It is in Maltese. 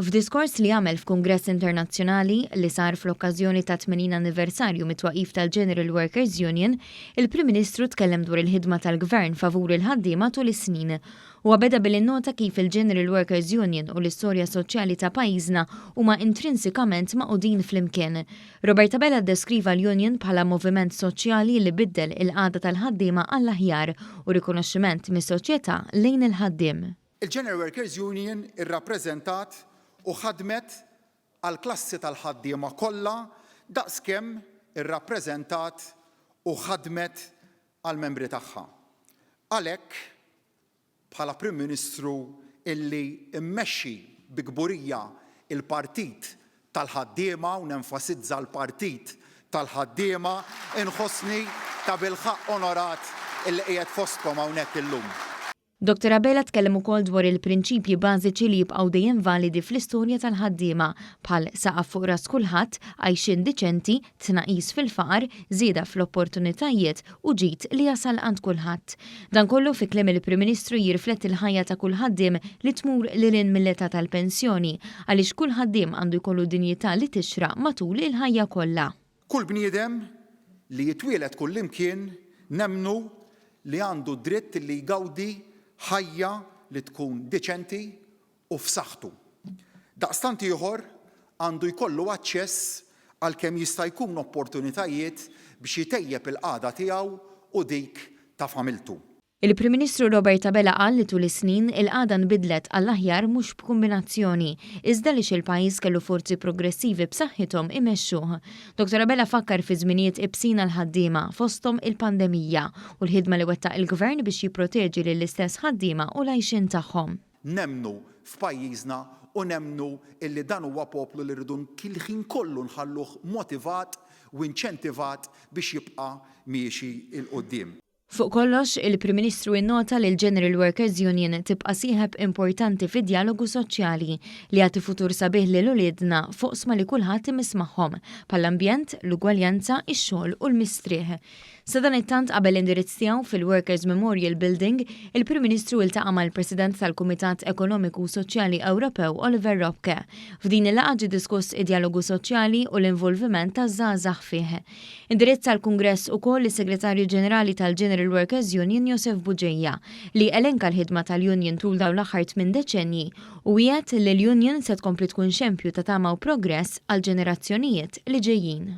F'diskors li għamel f'kungress internazzjonali li sar fl-okkażjoni tat-80 anniversarju mit-twaqif tal-General Workers Union, il-Prim Ministru tkellem dwar il-ħidma tal-Gvern favur il-ħaddiema tul is-snin. Huwa beda billi nnota kif il-General Workers Union u l-istorja soċjali ta' pajjiżna huma intrinsikament magħqudin flimkien. Robert Abela ddeskriva l-union bħala moviment soċjali li biddel il-qagħda tal-ħaddiema għall-aħjar u rikonoxximent mis-soċjetà lejn il-ħaddiem. Il-General Workers Union irrappreżentat u ħadmet għall-klassi tal-ħaddiema kollha daqskemm irrappreżentat u ħadmet għall-membri tagħha. Għalhekk, bħala Prim Ministru illi mmexxi bi kburija l-partit tal-ħaddiema, u nenfasizza l-partit tal-ħaddiema, inħossni tabilħaqq onorat illi qiegħed fostkom hawnhekk illum. Dottor Abela tkellem ukoll dwar il-prinċipji bażiċi li jibqgħu dejjem validi fl-istorja tal-ħaddiema, bħal saqaf fuq ras kulħadd, għajxien diċenti, tnaqqis fil-faqar, żieda fl-opportunitajiet u ġid li jasal għand kulħadd. Dan kollu fi kliem il-Prim Ministru jirrifletti l-ħajja ta' kull ħaddiem li tmur lil hinn mill-età tal-pensjoni, għaliex kull ħaddiem għandu jkollu dinjità li tixraq matul il-ħajja kollha. Kull bniedem li jitwieled kullimkien nemmnu li għandu d-dritt li jgawdi ħajja li tkun diċenti u f'saħħtu. Daqstant ieħor għandu jkollu aċċess għal kemm jista' jkun opportunitajiet biex itejjeb il-qagħda tiegħu u dik ta' familtu. Il-Prim Ministru Robert Abela qal li tul is-snin, il-qagħda nbidlet għall-aħjar mhux b'kumbinazzjoni, iżda għaliex il-pajjiż kellu forzi progressivi b'saħħithom imexxuh. Dottor Abela fakkar fi żminijiet ibsin għall-ħaddiema, fosthom il-pandemija, u l-ħidma li wettaq il-Gvern biex jipproteġi lill-istess ħaddiema u l-għajxien tagħhom. Nemmnu f'pajjiżna u nemmnu illi dan huwa poplu li rridu l-ħin kollu nħalluh motivat u inċentivat biex jibqa' miexi 'l quddiem. Fuq kollox, il-Prim Ministru innota li l-General Workers Union tibqa' sieħeb importanti fid-djalogu soċjali li jagħti futur sabiħ lil uliedna f'oqsma li kulħadd imiss magħhom, bħall-ambjent, l-ugwaljanza, ix-xogħol u l-mistrieħ. Sadanittant qabel l-indirizz tiegħu fil-Workers Memorial Building, il-Prim Ministru iltaqa' mal-President tal-Kumitat Ekonomiku u Soċjali Ewropew Oliver Ropke. F'din il-laqgħa ġie diskuss id-djalogu soċjali u l-involviment taż-żgħażagħ fih. Indirizza l-Kungress ukoll is-Segretarju Ġenerali tal-General Workers Union Josef Bugeja, li elenka l-ħidma tal-union tul dawn l-aħħar tminn deċennji u wiegħed li l-union se tkompli tkun xempju ta' tama u progress għall-ġenerazzjonijiet li ġejjin.